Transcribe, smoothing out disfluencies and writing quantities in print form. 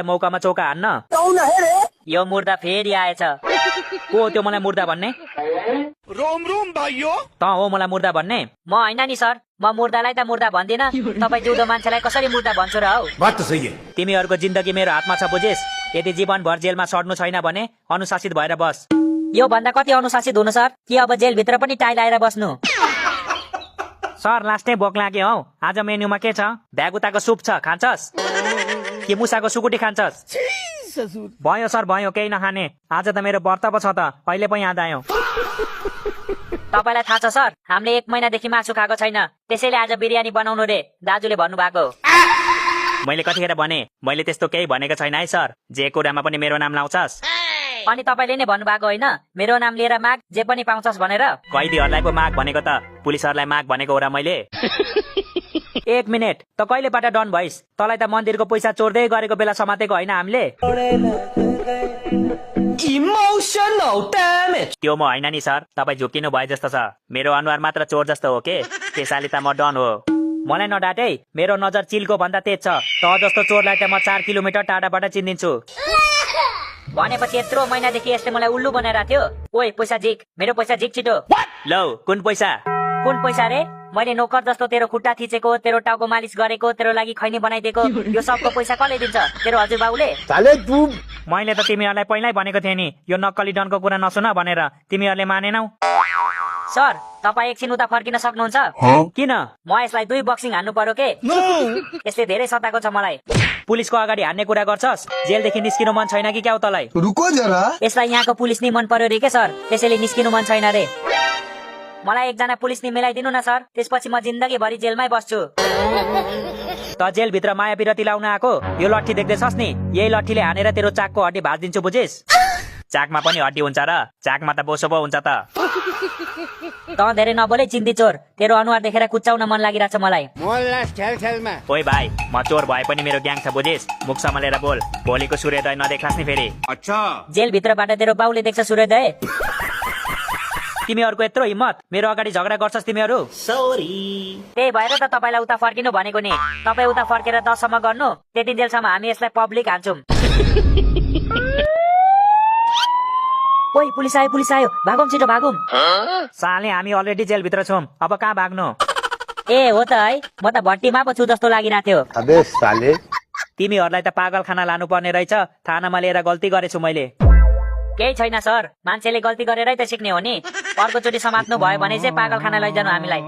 मौकामा चौका हान्न। यो मुर्दा फेरि आएछ। को हो त्यो मलाई मुर्दा भन्ने? रोम रोम भाइयो। त हो मलाई मुर्दा भन्ने? म होइन नि सर, म मुर्दालाई त मुर्दा भन्दिन। तपाईँ जिउँदो मान्छेलाई कसरी मुर्दा भन्छु र हौ? बात त सही है। तिमीहरूको जिन्दगी मेरो हातमा छ बुझेस्। यदि जीवनभर जेलमा सड्नु छैन भने अनुशासित भएर बस। यो भन्दा कति अनुशासित हुनु सर? कि अब जेलभित्र पनि टाइल आएर बस्नु? सर लास्टै भोक लाग्यो हौ। आज मेन्युमा के छ? भ्यागुताको सुप छ, खान्छस्? कि मुसाको सुकुटी खान्छस्? भयो सर भयो, केही नखाने। आज त मेरो व्रत पो छ त, अहिले पो याद आयो। तपाईँलाई थाहा छ सर, हामीले 1 महिनादेखि मासु खाएको छैन। त्यसैले आज बिरयानी बनाउनु रे दाजुले भन्नुभएको। मैले कतिखेर भने? मैले त्यस्तो केही भनेको छैन है सर। जे कुरामा पनि मेरो नाम लाउँछस्। अनि तपाईँले नै भन्नुभएको होइन, मेरो नाम लिएर माग जे पनि पाउँछस् भनेर? कैदीहरूलाई पो माग भनेको त, पुलिसहरूलाई माग भनेको हो र मैले? 1 मिनेट, त कहिलेबाट डन भइस्? तँलाई त मन्दिरको पैसा चोर्दै गरेको बेला समातेको होइन हामीले? त्यो म होइन नि सर, तपाईँ झुक्किनु भयो जस्तो छ। मेरो अनुहार मात्र चोर जस्तो हो के? त्यसैले त म डन हो। मलाई नडाटे, मेरो नजर चिलको भन्दा तेज छ। त जस्तो चोरलाई त म 4 किलोमिटर टाढाबाट चिन्दिन्छु। भनेपछि यत्रो महिनादेखि यसले मलाई उल्लु बनाइरहेको थियो। ओइ पैसा झिक, मेरो पैसा झिक छिटो। लौ कुन पैसा? कुन पैसा रे? मैले नोकर जस्तो तेरो खुट्टा थिचेको, तेरो टाउको मालिस गरेको, तेरो लागि खैनी बनाइदिएको, यो सबको पैसा कसले दिन्छ? तेरो हजुरबाउले? मैले त तिमीहरूलाई पहिल्यै भनेको थिएँ नि, यो नक्कली डनको कुरा नसुन भनेर। तिमीहरूले मानेनौ। सर तपाईँ एकछिन उता फर्किन सक्नुहुन्छ? किन? म यसलाई 2 बक्सिङ हान्नु पर्यो के? यसले धेरै सताएको छ मलाई। पुलिसको अगाडि हान्ने कुरा गर्छस्? जेलदेखि निस्किनु मन छैन कि क्या हो तँलाई? रुको जरा। यसलाई यहाँको पुलिस नि मन पर्यो रे के सर? त्यसैले निस्किनु मन छैन रे। मलाई एकजना पुलिस नि मिलाइदिनु न सर, त्यसपछि म जिन्दगीभरि जेलमै बस्छु। त जेलभित्र माया पिरती लाउन आएको? यो लट्ठी देख्दैछस् नि, यही लट्ठीले हानेर तेरो चाकको हड्डी भाँचिदिन्छु बुझिस्? चाकमा पनि हड्डी हुन्छ र? चाकमा त बोसो पो हुन्छ त। त धेरै नबोले चिन्दी चोर, तेरो अनुहार देखेर कुचाउन मन लागिरहेछ मलाई। ओइ भाइ, म चोर भए पनि मेरो ग्याङ छ बुझिस्? मुख सम्हालेर बोल, भोलिको सूर्योदय नदेखास् नि फेरि। अच्छा। जेलभित्रबाट तेरो बाउले देख्छ सूर्योदय? तिमीहरूको यत्रो हिम्मत, मेरो अगाडि झगडा गर्छस् तिमीहरू? त्यही भएर त तपाईँलाई उता फर्किनु भनेको नि। तपाईँ उता फर्केर 10 सम्म गर्नु, त्यति जेलसम्म हामी यसलाई पब्लिक हान्छौँ। ओइ पुलिस आयो, भागौँ छिटो भागौँ। साले हामी अलरेडी जेलभित्र छौँ, अब कहाँ भाग्नु? ए हो त है, म त भट्टीमा पो छु जस्तो लागिरहेको थियो। अबे साले। तिमीहरूलाई त पागल खाना लानु पर्ने रहेछ। थानामा लिएर गल्ती गरेछु मैले। केही छैन सर, मान्छेले गल्ती गरेरै त सिक्ने हो नि। अर्कोचोटि समात्नु भयो भने चाहिँ पागल खाना लैजानु हामीलाई।